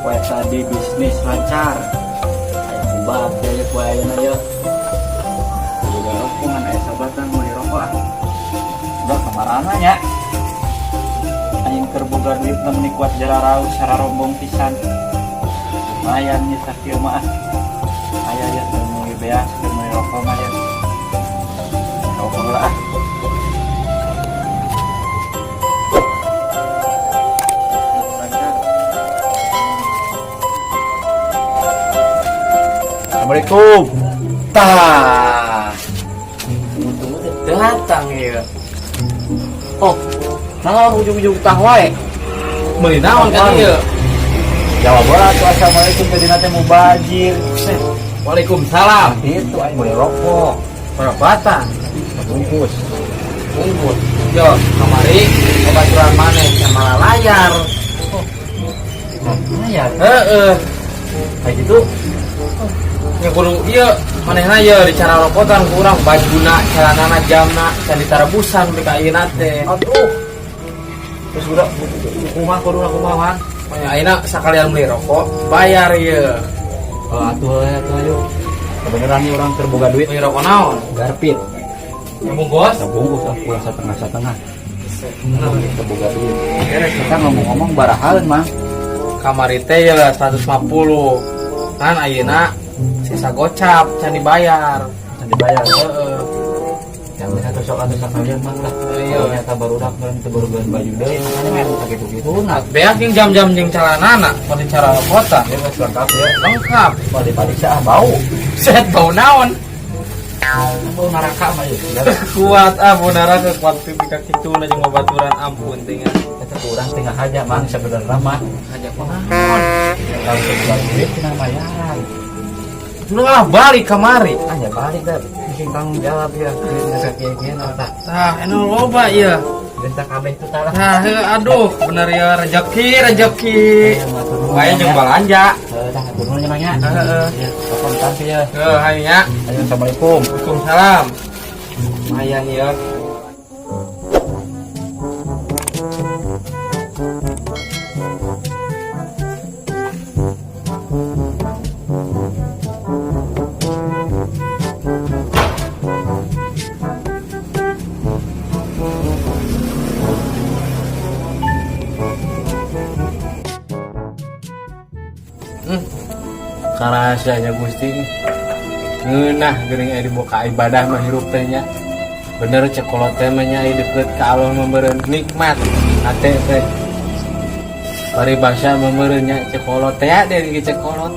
Poe tadi bisnis lancar. Aya kubab ya poe ayeuna ye. Boga rokok ngan aya sabatan meuli rokok ah. Udah kamarana nya. Aing keur boga duit mah meuni kuat jararaus sararombong pisan. Lumayan nih sakieu mah ah. Aya ya keur meuli beas, keur meuli rokok mah ya. Rokok heula ah. Lancar. Assalamualaikum. Tah. Tunggu datang ya. Oh, nah ujung-ujung tah wae. Meuli naon kan ieu? Jawab bola tuh assalamualaikum jadi nate mubajir. Waalaikumsalam. Itu aing meuli rokok. Perapatan. Bungkus. Bungkus. Yo, kamari babaturan maneh sama layar. Lumayan. Heeh. Kayak gitu. Nya kudu ieu manehna ye dicara rokotan ku urang bajuna, celanana, jamna, can ditarabusan beka ayeuna teh. Aduh. Terus udah kumaha kudu kumaha man. Pokoknya ayeuna sakalian beli rokok, bayar ieu. Oh, atuh atuh ayo. Kebeneran nih orang terboga duit. Beli rokok naon? Garpit. Bungkus? Bungkus ah pulang setengah setengah. Terboga duit. Kita ngomong-ngomong barahaeun mah. Kamari teh ya 150. Kan ayeuna sisa gocap can dibayar. Can dibayar. Heeh. Yang satu sok atuh sakalian mah lah. Iya. Ternyata barudak meureun teu barugan baju deui makanya men sakitu-kitu nah. Beak jeung jam-jam jeung celanana pada cara kota. Ya geus lengkap ya. Lengkap. Kalau dipariksa ah bau. Set bau naon? Bau neraka mah ya. Kuat ah bau neraka kuat pipi ka kituna jeung babaturan ampun tinggal. Eta kurang tinggal aja mang sebenarnya mah. Aja kunaon? Kalau sebulan duit cenah bayaran. Udah balik kamari. Ah ya balik dah. Bikin tanggung jawab ya. Duit geus sakieu tah. Tah, anu loba ieu. Geus tah kabeh tuh tah lah. Nah, heuh, aduh, bener ya rezeki, rezeki. Wae jeung balanja. Heuh tah hatur nuhun nya Mang nya. Heeh. Ya, telepon tampi ya. Heuh, hayu nya. Ayo assalamualaikum. Waalaikumsalam. Lumayan ya. Karasanya Gusti ngeunah geuning aya dibuka ibadah mah hirup teh nya. Bener cek kolot teh mah nya aya deukeut ka Allah mah meureun nikmat hate teh. Paribasa mah meureun nya cek kolot teh ya deui cek kolot.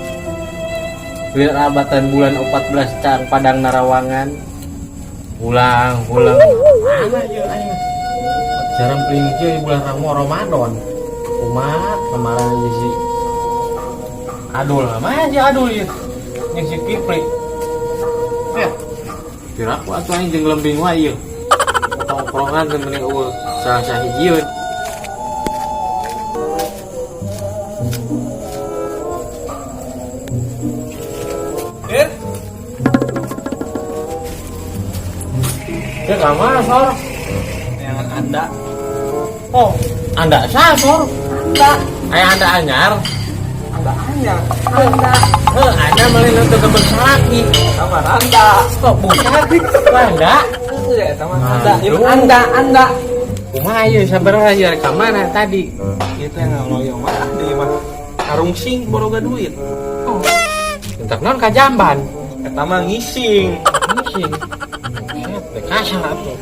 Biar abatan bulan 14 cang Padang Narawangan. Ulang, ulang. Mana ieu aing? Jarang paling kieu di bulan Ramadan. Kumaha kemarin si Adul, mana si Adul ieu? Jeung si Kipli. Piraku atuh aing jeung lembing wae ieu. Tongkrongan teh mending eueuh salah sahijieun. Ya ka mana sor? Yang anda. Oh, anda sah sor? Anda. Aya anda anyar. Anda anyar. Anda. Heuh, anda meuli nu teu bersalaki. Sama anda. Kok bukan? Anda. Heeh, sama anda. Aduh. Anda, anda. Kumaha ieu sabaraha ieu ka mana tadi? Ieu teh ngaloyong mah deui mah. Karungsing boroga duit. Oh. Entak naon ka jamban? Eta mah ngising. Ngising. Buset, teh kasar atuh.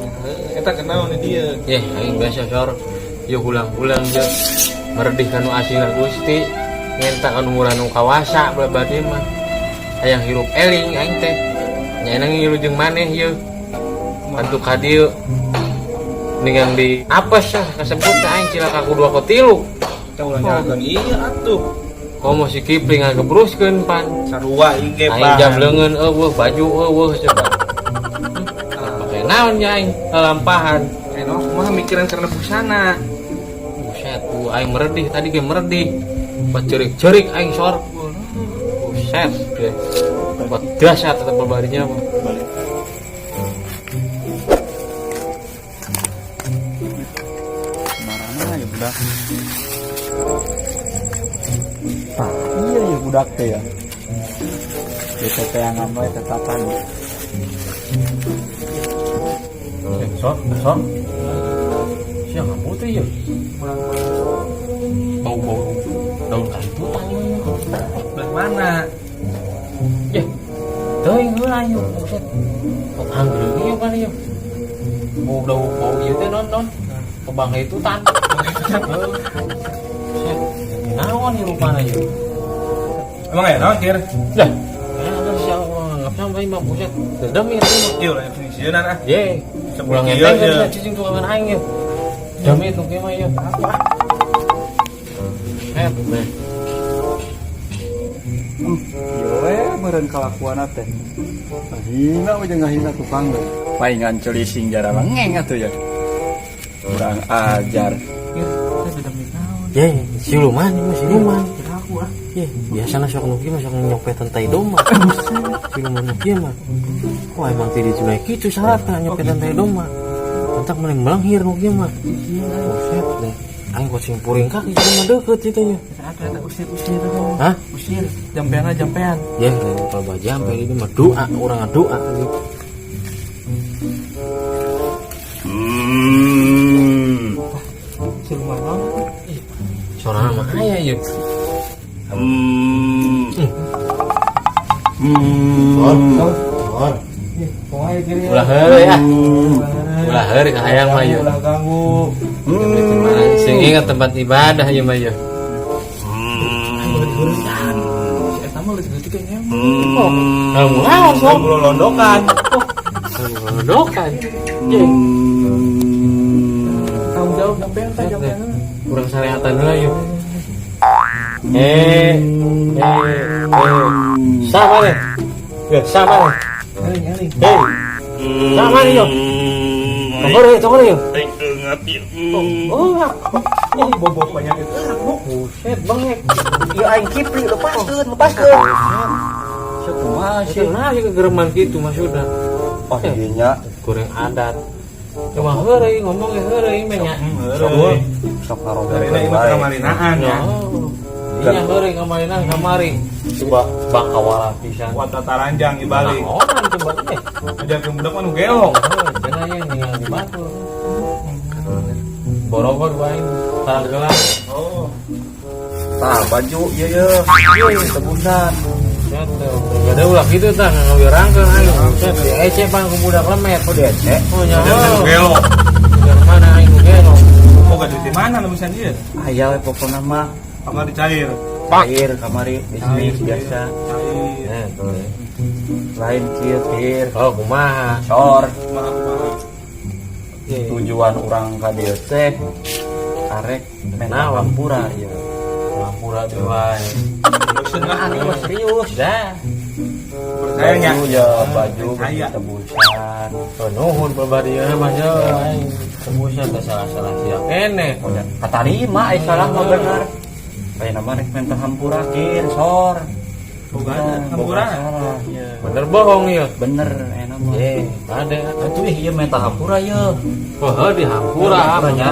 Eta kenaon di dieu? Yeh, aing biasa sor. Ieu hulang-hulang je. Meredih kanu asina Gusti. Ngenta kanu murah nu kawasa babadi mah. Hayang hirup eling aing teh. Nya enang ngilu jeung maneh ieu. Bantu ka dieu. Ningang di apes ah kasebut teh aing cilaka ku 2 ku 3. Teh ulah nyalakeun ieu atuh. Komo si Kipli ngagebruskeun pan. Sarua ieu ge Aing jam leungeun eueuh baju eueuh coba. Pake naon nya aing lalampahan. Eno kumaha mikiran karena busana. Buset, tuh aing meredih tadi ge meredih. Buat cerik-cerik aing sor. Buset, deh. Buat dahsyat tetep berbarinya mah. Balik. Marana ya budak. Tah, iya ya budak teh ya. Kita teh yang ngambil tetapan. Sok, sok. Sia ngambut teh ya. Bau-bau daun kalitutan ieu. Belah mana? Ya. Teuing heula ieu, buset. Kok anggrek ieu kan ieu. Bau daun bau ieu teh non non. Kebang itutan. Heeh. Buset. Naon ieu rupana ieu? Emang ya naon, Kir? Lah, ya sia nganggap sampai mah buset. Dedem ieu teh mah. Ieu lah sieun ah. Ye, ulang Iya, enteng iya. kan cicing tukangan aing ye. Demi itu kieu mah ieu. Eh, beh. Ieu we meureun kalakuanna teh. Ngahina we jeung ngahina tukang we. Paingan celising jara lengeng atuh ya. Kurang ajar. Ye, siluman ieu mah siluman. Ye, biasana sok nu kieu mah sok nyopetan tai domba. Siluman nu kieu mah. Wah, emang tidak cuma kitu syaratna nyopetan tai domba. Entak mending melenghir nu kieu mah. Buset deh. Aing kok sing puring kaki mah deket itu nya. Usir-usir tuh. Hah? Usir, jampean lah jampean. Ya, lain kalau baca sampai ini mah doa, orang doa gitu. Siluman naon? Suara mah aya ieu. Sor, sor. Kumaha kieu? Ulah heureuy ya. Ulah heureuy ka hayang mah ieu. Ulah ganggu. Sing ingat tempat ibadah ieu mah ieu. Aing leutik heureuyan. Si eta mah leutik-leutik kayaknya. Oh, kamu lawan sok. Ngobrol londokan. Londokan. Ye, Tanggung jawab jampean teh jampean. kurang syariatan heula yuk. Eh, eh, eh. Sama deh. Ya, sama deh. Eling eling. Hei. Sama nih yuk. Tunggu deh, tunggu deh yuk. Oh, Oh, bobo banyak itu. buset bengek. Ieu aing kipli lepaskeun, lepaskeun. Sia kumaha Itu sih? nah kegereman gitu maksudnya. Oh, ieu nya. Goreng adat. Cuma heureuy ngomongnya heureuy mah nya. Heureuy. Sok ngarombel Dari ini mah kamarinaan ya. Oh. Iya heureuy kamarina kamari. Coba Bakawala pisan. Kuat tata ranjang di balik. Naonan coba teh. Ajarkeun budak mah nu gelo. Oh, cenah ye ninggal di batu. Borobor wae taranggelang. Oh. Tah baju ieu ye. Tebusan. Buset, gak ada ulah gitu tah ngawirangkeun aing. Buset, di ece bang ku budak lemet. Oh, diece. Oh nya. Ajarkeun nu gelo. Dari mana aing nu gelo? Boga duit di mana nemusan ieu? Aya we pokona mah. Kamari cair. Cair kamari bisnis biasa. Cair. Eh, tuh. Lain kieu kir. Oh, kumaha? Sor. Kumaha kumaha. Ye. Tujuan urang ka dieu teh arek menta Naon? hampura ieu. Hampura deui wae. Bosen lah. Nah, ini mah serius. Dah. Percaya nya. Baju ya baju Percaya. tebusan. Oh, nuhun pribadi mah nya aing tebusan teh salah-salah sia keneh. Udah katarima ai salah mah bener. Aya nama rek menta hampura kir sor. Boga Nah, hampura. boga salah ieu. Bener bohong ieu. Bener aya mah. Eh, ada. Atuh ih ieu menta hampura ieu. Oh, heuh di hampura, Hampura nya.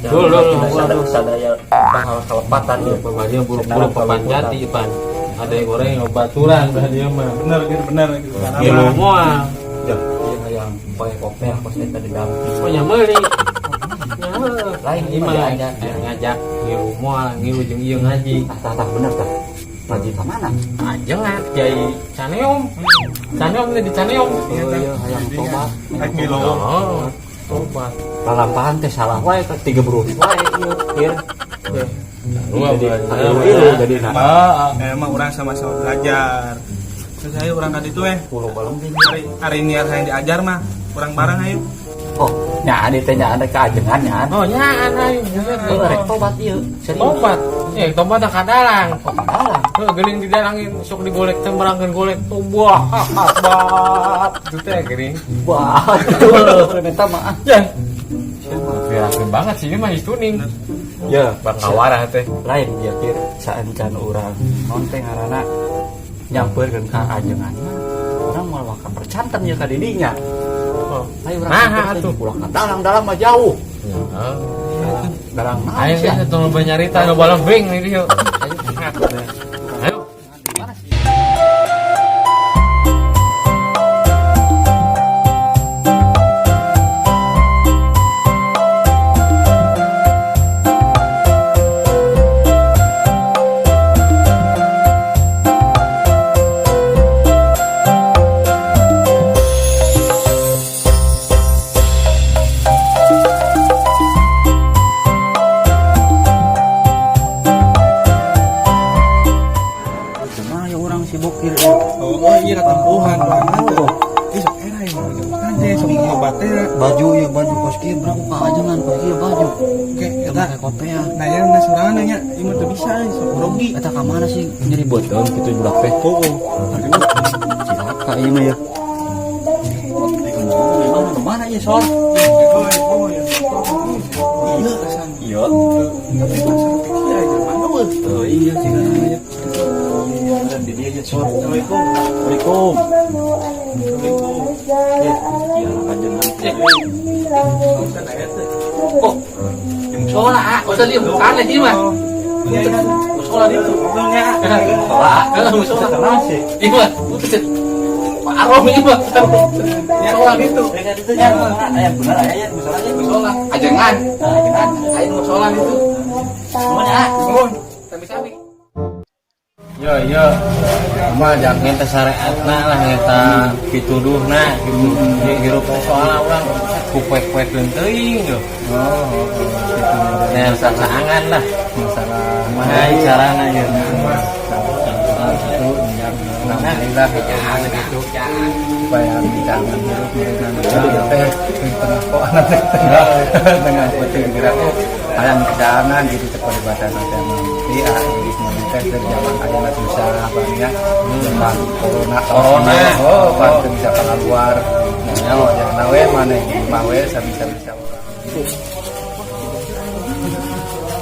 Dul, dul, hampura dul. Sadaya bakal kelepatan ieu. Pribadi buru-buru papan jati pan. Ada yang goreng baturan dah dia mah. Bener gitu bener gitu. Ngilu moal. Ya, ieu hayang poe kopi kos eta didampi. Oh nya meuli. Nya Lain ieu mah mah diajak. Ngajak ngilu moal, ngilu jeung ieu ngaji. Tah tah tah bener tah. Ngaji ka mana? Ajengan Kiai Caneom. Caneom teh di Caneom. Oh iya hayang tobat. Rek ngilu. Oh, tobat. Lalampahan teh salah wae ka tiga berus wae ieu kir. Sarua Jadi jadi jadi nah. Emang orang sama-sama belajar. Terus ayo orang tadi tuh eh. Pulau balem Hari hari ini yang diajar mah kurang bareng ayo. Oh, nya adi teh nya ada keajengan nya. Oh, nyaan ayo buset. Oh, rek tobat ieu. Serius. Tobat. Eh, tobat ka dalang. Oh, dalang. Heuh, geuning didalangin sok digolek teh merangkeun golek tubuh. Bat. Itu teh geuning. Wah, itu eta mah. Ya. Virakeun banget sih ini mah istuning. Ya, Bakawarah teh. Lain dia kir saencan urang non teh ngaranna nyampeurkeun ka ajengan mah. Urang moal waka percanten ya ka didinya. Oh. Ayo urang Nah, nyamper teh atuh. ulah ka dalang-dalang mah jauh. Heeh. Dalang naon Ayo sih? geus tong loba nyarita loba lembing ini yuk. Ayo. Ayo. Mana sih? Kumaha ya urang si Bokir? Oh, iya katempuhan banget. Ih, sok era ya, kan teh sok ngobat teh. Baju ya baju kos kieu berapa ka ajengan kos kieu baju. Oke, Eta eta make kopea. nanya na sorangan nanya, ieu mah teu bisa euy, sok grogi. Eta ka mana sih nyeri beuteung kitu budak teh? Oh, Aduh, cilaka ieu mah ya. Mana mana ieu Sor? Oh, ya. Iya, kesan. Iya. Tapi pasar teh kieu aja mana euy. Oh iya sih ya. Dan di dia aja Sor. Assalamualaikum. Assalamualaikum. Assalamualaikum. Eh, iya ajengan. Ustaz aya teh. Oh, di musola, ah. Ustaz dia bukan aja mah. Iya, iya. Musola itu. Ngomongnya. Musola. Heeh, musola. Keras sih. Iya, putus. Parah ini mah. Musola gitu. Mereka itu ya, ayam bener aya musola nya. Musola, ajengan. Nah, ajengan. Ayo musola gitu. Semuanya ah. Nuhun. Sami-sami. Yo yo, mah jangan ngenta syariatna lah ngenta pituduhna gitu. Hirup teh soalna urang ku poek-poekeun teuing yo. Oh, gitu. Nah, saangan lah. Masalah Kumaha carana ya? Satu yang alhamdulillah gitu supaya jangan hirup mereka teh di tengah kok anak teh tengah putih gerak hayang kejangan gitu cek peribatan teh nanti ah jadi teh keur zaman ayeuna susah banyak zaman corona. Corona. Oh, pan teu bisa keluar nya jangan we maneh di imah we sabisa-bisa urang.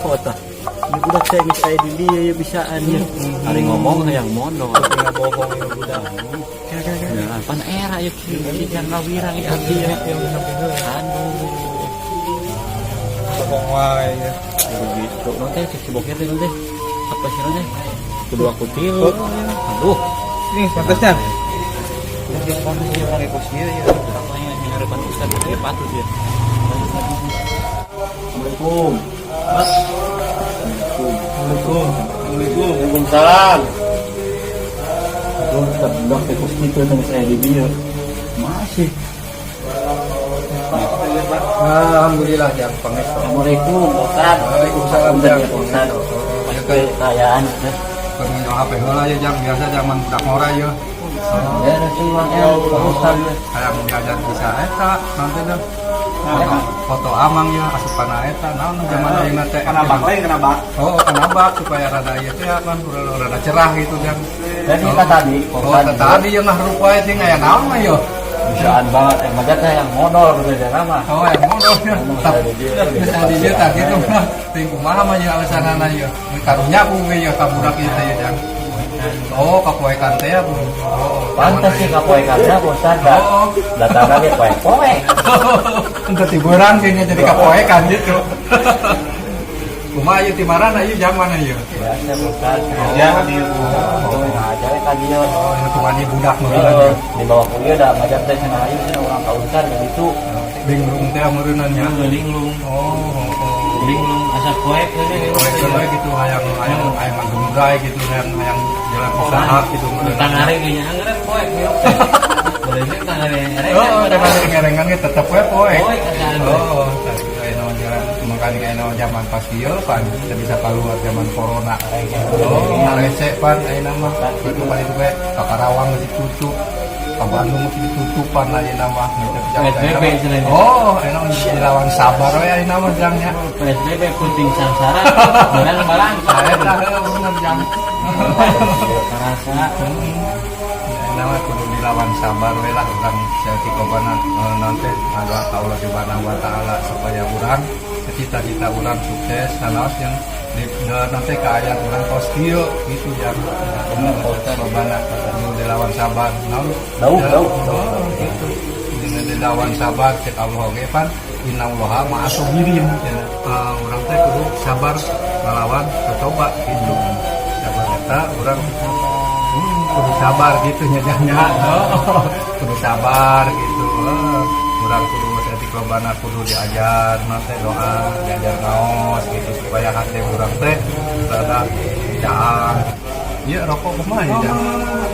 Oh, tah. Ini budak teh geus aya di dieu ya bisaan ya. Ari ngomong hayang mondok. Nggak bohong ya budak. Ya, pan era ya kieu kan ngawirang ya abdi ya. Aduh. Bohong wae ya. Begitu. Non teh si Bokir teh non teh. Apa sih non teh? Kudu aku tilu. Aduh. Ini pantasnya. Pantas ya orang kos kieu ya. Apa yang ngarepan ustad teh patut ya. Assalamualaikum. Assalamualaikum. Assalamualaikum. Waalaikumsalam. Aduh, tetap budak teh kos kitu teh saya di dieu. Masih. Alhamdulillah jang pangestu. Assalamualaikum, Ustaz. Waalaikumsalam, Punten Jang. ya, Ustaz. Pakai kayaan, Ustaz. Keur minum HP heula ya jang biasa zaman budak ngora ya. Ya, Rasulullah ya, Ustaz. Hayang diajar bisa eta nanti dah. Foto, foto amang ya asupana eta naon zaman ayeuna teh. Kena bak lain kena bak. Oh, kena bak supaya rada ieu teh kan rada cerah gitu jang. Dan kita tadi, Oh, tadi yang nah rupa teh aya naon mah yo. Bisaan banget, majat teh yang modal gitu ya mah. Oh, yang modal ya. Ngomong saya di dieu, Bisa di dieu tah gitu mah. Ting kumaha mah nya alasanana ye. Karunya ku ge ye ka budak ieu teh ye jang. Oh, kapoekan teh ya, Bu. Oh, Pantes sih kapoekan teh Ustaz. Oh. Datang lagi poek-poek. Untuk tiburan kayaknya jadi kapoekan gitu. Kumaha ieu ti marana ieu jang mana ieu? Biasa Ustaz. Ya, Oh, ngajar ka dieu. Oh, ini tumani budak mah Heeh, di bawah kuliah dah ngajar teh cenah ayu cenah urang ka Ustaz dan itu Linglung teh meureunnan nya. Linglung, Oh, oh, oh. linglung asa poek heeh. Poekeun we gitu hayang hayang hayang ngagembray gitu hayang hayang jalan usaha gitu meureunnan. Tangare ge nya angeureun poek hirup. Boleh tangare Oh, dengan ringan-ringan ge tetep we poek. Poek asaan. Oh, tadi aya naon jalan makanya aya naon zaman pas ieu pan teu bisa keluar zaman corona. Oh, rese pan ayeuna mah. Itu paling we ka Karawang masih tutup. Ka Bandung masih ditutup pan ayeuna mah. PSBB cenah. Oh, ayeuna mah dilawan sabar we ayeuna mah jangnya. PSBB penting sangsara, barang barang. Eta heuh bener jang. Karasa. Ayeuna mah kudu dilawan sabar we lah urang saeutik obana naon teh ngadoa ka Allah Subhanahu wa taala supaya urang cita-cita urang sukses sanaos yang di nanti kaayaan urang kos kieu gitu jang. Bener, Pak Ustaz. Obana kudu dilawan sabar naon. Dauh, dauh. Oh, gitu. Dina dilawan sabar cek Allah oge pan innallaha ma'asobirin cenah. Urang teh kudu sabar ngelawan coba gitu. Sabar. Eta urang kudu sabar gitu nya, Jang, nya. Oh, kudu sabar gitu. Urang kudu saeutik lobana kudu diajar teh doa, diajar ngaos gitu supaya hati urang teh rada caang. Iya, rokok kumaha ya, Jang?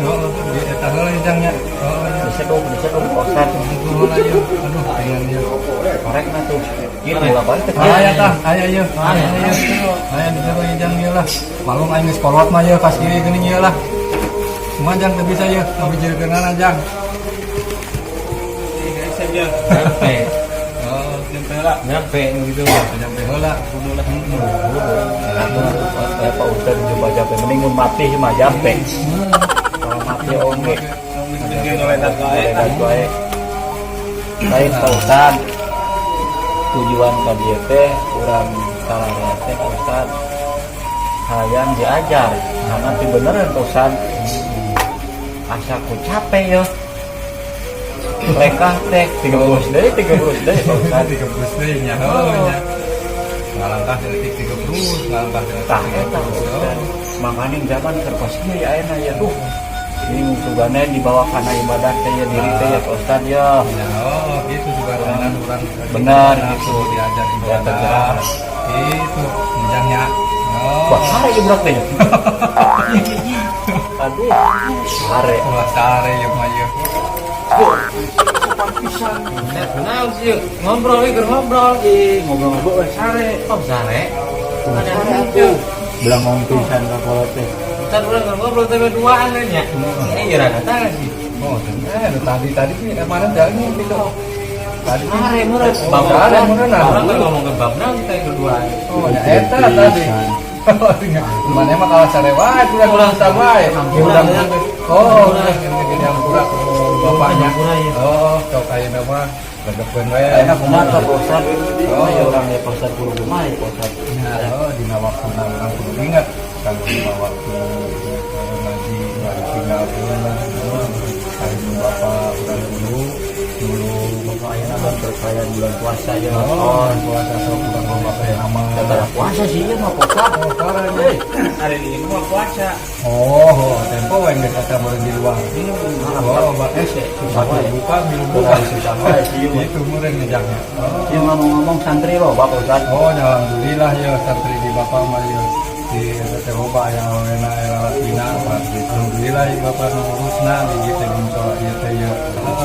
Oh, di eta heula ya, Jang, nya. Oh, iya. Diseduh, diseduh, Pak Ustad. Heula ya. Aduh, pengen ieu. Korek na tuh. Ieu bola balik teh. Aya tah, aya ieu. Aya ieu. Aya di jero ieu, Jang, ieu lah. Malum aing geus kolot mah ieu kas kieu geuning ieu lah. Kumaha, Jang, teu bisa ieu ngabijirkeunana, Jang? Nyampe. Oh, nyampe lah. Nyampe gitu. Nyampe heula kudu lah. Eh, Pak Ustad coba jampe, mending mun mati mah jampe. Kalau mati oge. Ngoledat wae. Lain, Pak Ustad. Tujuan ka dieu teh urang salarea teh, Pak Ustad. Hayang diajar karena ti beneran, Pak Ustad. Asa ku capek ya. Lekah teh 30 deui, 30 deui, Pak Ustad. 30 deui nya. Oh, nya. Ngalangkah detik 30, ngalangkah detik Tah eta, Pak 30. Ustad. Makanya zaman keur kos kieu ya ayeuna ya duh. Ini sugane dibawa kana ibadah teh ya diri teh ya, Pak Ustad ya. Ya, oh, gitu juga dengan urang Benar, gitu gitu. Diajar ibadah. Tergerak. Itu jenjangnya. Oh. Wah, sare ieu budak teh. Aduh, sare. Ulah sare ya mah ieu. Naon sih? Ngobrol ieu keur ngobrol. Ih, ngobrol-ngobrol we sare. Oh, sare. Sare atuh. Belang ngomong pisan ka kolot teh. Kan urang keur ngobrol teh duaan nya. Ini kira kata sih. Oh, tadi tadi sih kemarin jalannya gitu. Tadi sih. Sare meureun. Oh, sare meureun. Urang keur ngomong ke bab naon teh keduaan. Oh, ya eta tadi. Mana emang kalah sare wae, kurang kurang wae. Ya udah. Oh, udah gini hampura bapaknya. Oh, sok ayeuna mah legepeun we. Ayeuna kumaha tah, Pak Ustad? Oh, ya urang ya, Pak Ustad, kudu kumaha ya, Pak Ustad? Nah, oh, dina waktuna urang kudu ingat kalau dina waktu ngaji ulah ditinggalkeun lah. Ari bapak urang dulu dulu. Bapak ayeuna kan terkaya bulan puasa ya. Oh, puasa sok urang loba teh amal. Gara puasa sih ieu mah, Pak Ustad. Oh, parah nya. Eh, Hari ini mah puasa. Oh, tempo wae geus eta meureun di luar. Oh, bak Susah wae. Buka milu buka. Susah wae sih ieu mah. Itu meureun ngejangnya. Oh. Ieu ngomong-ngomong santri loh, Pak Ustad. Oh, ya alhamdulillah ya santri di bapak mah ya di eta teh loba aya awena aya lalakina apa. Alhamdulillah ya bapak nu ngurusna di ieu teh di musola ieu teh ya.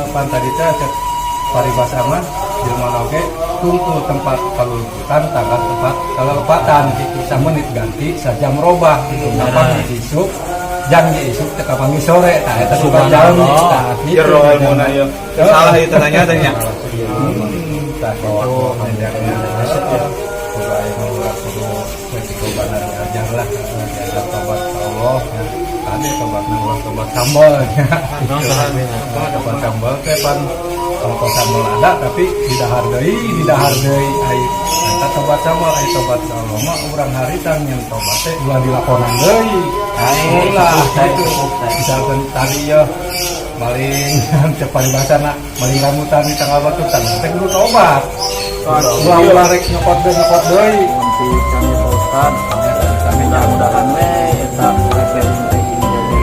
Pan tadi teh cek paribasa mah jelema oge tungkul tempat kaluluputan tanggal tempat kalelepatan gitu, samenit ganti sajam robah gitu. Kapan isuk jang di isuk teh kapanggih sore tah eta suka jalmi tah gitu. Jero ilmuna ieu. Salah itu nanya teh nya. Tah gitu ngajarnya. Kudu aya nu urang kudu resiko benar diajar lah, diajar tobat ke Allah ya. Kade tobatna ulah tobat sambal ya. Tobat sambal teh pan kalau sambal ada tapi didahar deui, didahar deui, ai eta tobat sambal. Ai tobat ka Allah mah urang haritang yang tobat teh ulah dilakonan deui. Ai, ulah cukup, gitu. Cukup. Misalkan tadi ya maling, cek paribasana maling rambutan di tanggal batu tanggal teh kudu tobat, ulah ulah rek nyokot deui, nyokot deui. Nanti kami, Pak Ustad, mudah-mudahan we eta referensi teh ini jadi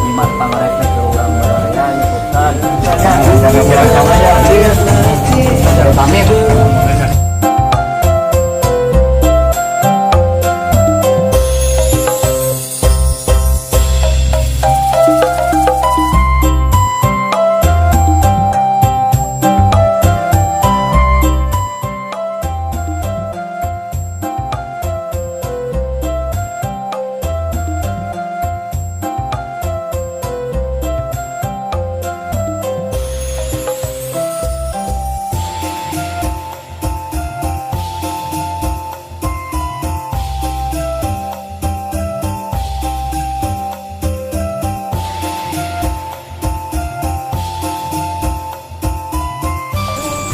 nyimat pangrepek ke urang baraya ya, Pak Ustad. Jangan kurang sama ya. Pamit.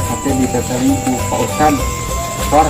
Hati dipepeling ku Pak Ustad. Tor.